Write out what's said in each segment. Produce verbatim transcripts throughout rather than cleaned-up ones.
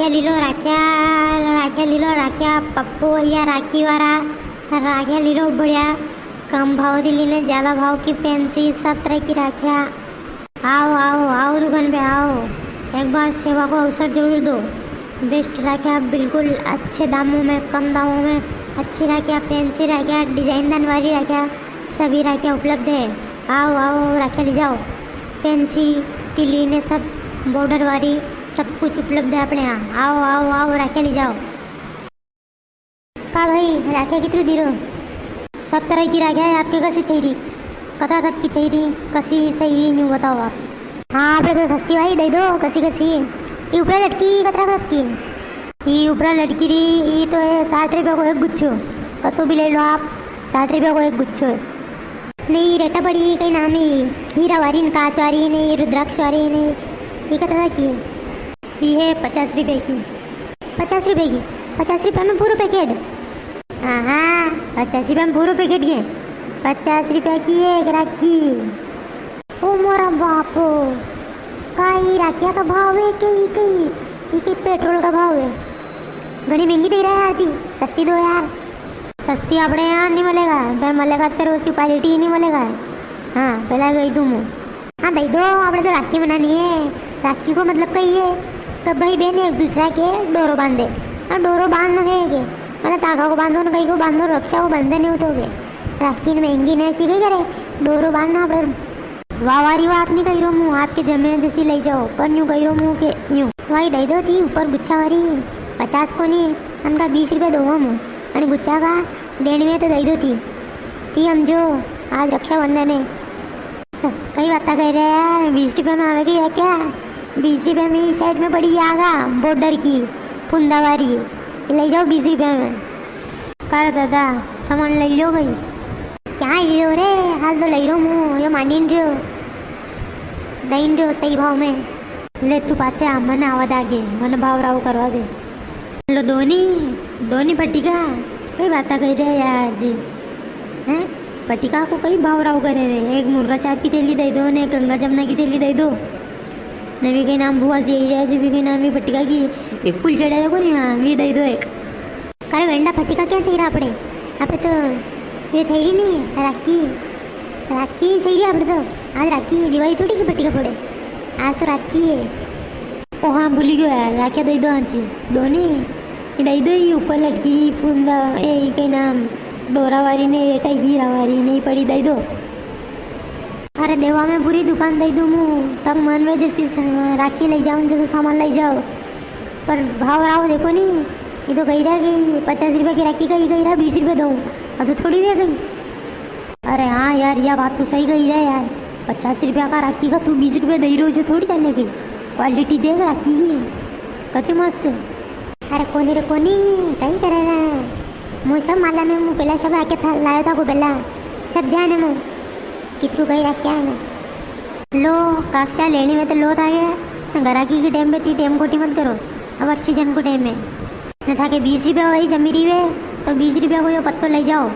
लीलो राख्या, राख्या लीलो राख्या, पप्पू भैया राखी वाला, राख्या लीलो बढ़िया, कम भाव दी लीले, ज्यादा भाव की फैंसी, सब तरह की राख्या। आओ, आओ, आओ दुकान पे आओ, एक बार सेवा को अवसर जरूर दो। बेस्ट राख्या, बिल्कुल अच्छे दामों में, कम दामों में, अच्छी राख्या, फैंसी राख्या, डिजाइनदार वाली राख्या, सभी राख्या उपलब्ध है। आओ, आओ, राख्या ली जाओ। फैंसी, तिली ने सब बॉर्डर वाली सब कुछ उपलब्ध है अपने यहाँ। आओ, आओ, आओ, राख्या ली जाओ। का भाई, राख्या कितरी दी रो? सब तरह की राख्या है, आपके कसी चाहिए? कतरा तक की चाहिए? कसी सही न्यू बताओ आप। हाँ, आपने तो सस्ती भाई दे दो, कसी कसी। ये ऊपर लटकी कतरा तक की? ये ऊपर लटकी री, ये तो है साठ रुपया को एक गुच्छो। कसो भी ले लो आप, साठ रुपया को एक गुच्छो है। नहीं, रेटा पड़ी कई नाम ही, हीरा वारी ने, कांच वारी ने, रुद्राक्ष वारी ने, ये कतरा की? ये है पचास रुपए की। पचास रुपए की? पचास रुपए में पूरा पैकेट? हाँ, हाँ, पचास रुपए में पूरा पैकेट के। पचास रुपए की एक राखी। ओ मोरा बापो, का ई राखिया का भाव है के ई कई, ई कई पेट्रोल का भाव है? घणी महंगी दे रहा है यार जी, सस्ती दो यार। सस्ती आपणे यहाँ नहीं मिलेगा, पर मिलेगा तो फिर उसकी क्वालिटी ही नहीं मिलेगा। हाँ, पहला गई दूँ मैं। हाँ, दई दो, आपणे तो राखी बनानी है। राखी को मतलब कई है कि भाई बहन एक दूसरा के डोरो बांधे। और डोरो बांधनो है के, मतलब धागा को बांधो ना, कई को बांधो, रक्षा को बंधन है तो के। राखी ने महंगी ने ऐसी कई करे, डोरो बांधना आपणे। वा वारी बात नहीं कही रो मु, आपके जमे जसी ले जाओ, पर न्यू कही रो मु के न्यू। वही दई दो थी ऊपर गुच्छा वारी, पचास को नहीं, उनका बीस रुपया दूंगा मु। अने गुच्छा का देने में तो दई दो थी। थी हम जो आज रक्षाबंधन है। कई बात कह रहे हैं यार, बीस रुपया में आवेगी या क्या? बीस रुपया में इस साइड में पड़ी आगा बॉर्डर की फुंदा वारी, ले जाओ बीस रुपया में। कर दादा, सामान ले लो गई। क्या ले लो रे? हाल तो ले रो मु, यो मानी नी रियो। दई नी रियो सही भाव में। ले तू पाछे आ, मने आवा दे आगे, मने भाव राव करवा दे। लो दोनी, दोनी पटिका, कई बात कही दे यार जी। हैं? पटिका को कई भाव राव करे रे, एक मुर्गा छाप की थैली दे दो ने एक गंगा जमुना की थैली दे दो। ने भी कई नाम बुआ जी आई है, जो भी कई नाम भी पटिका की, ये फूल चढ़ाया को नहीं, हाँ, भी दे दो एक। कारे वेंडा, पटिका क्या चाहिए आपड़े? आपड़े तो ये चाहिए नहीं, राखी। राखी चाहिए आपड़े तो। आज राखी है, दिवाली थोड़ी की पटिका फोड़े। आज तो राखी है। ओ हाँ, भूली गयो यार, राखिया दई दो आंची। दो नी, ये दई दो, ये ऊपर लटकी री फुंदा, ए, ये कई नाम, डोरा वारी ने, ये टाई हीरा वारी नहीं पड़ी, दई दो। अरे देवा में पूरी दुकान दई दूँ मु, तक मन में जैसी स-, राखी ले जाऊँ, जैसे सामान ले जाओ। पर भाव राव देखो नी, ये तो कही रहा कि पचास रुपया की राखी कही, कही रहा बीस रुपया दूँ, ऐसा थोड़ी वे गई। अरे हाँ यार, या बात तो सही कही रहा यार, पचास रुपया का राखी का तू बीस रुपया दई रो, जो थोड़ी चलेगी। क्वालिटी देख राखी की, कति मस्त। अरे कोनी रे कोनी, कई करे रे? मु सब माला में मु पेला सब आके था, लायो था को पेला, सब जाने मु। कितरू कई राख्या है ना। लो, काकसा लेनी में तो लो था के, गराकी की टेम पे ती टेम खोटी मत करो। अब सीजन को टेम है। ने थाके बीस रुपया वही जमी रही है, तो बीस रुपया को यो पत्तो ले जाओ।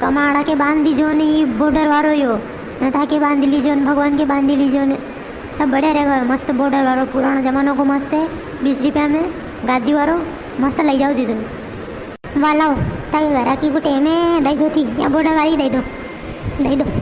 कमाड़ा के बांध दीजो ने, ये बॉर्डर वारो यो। ने थाके बांध लीजो ने, भगवान के बांध लीजो ने। सब बढ़िया रहेगा, मस्त बॉर्डर वारो, पुराना जमाना को मस्त है, बीस रुपया में गादी वारो, मस्त ले जाओ दीदो। वाह लाओ, ताकि गराकी को टेम है, दई दो थी, या बॉर्डर वाली दई दो, दई दो।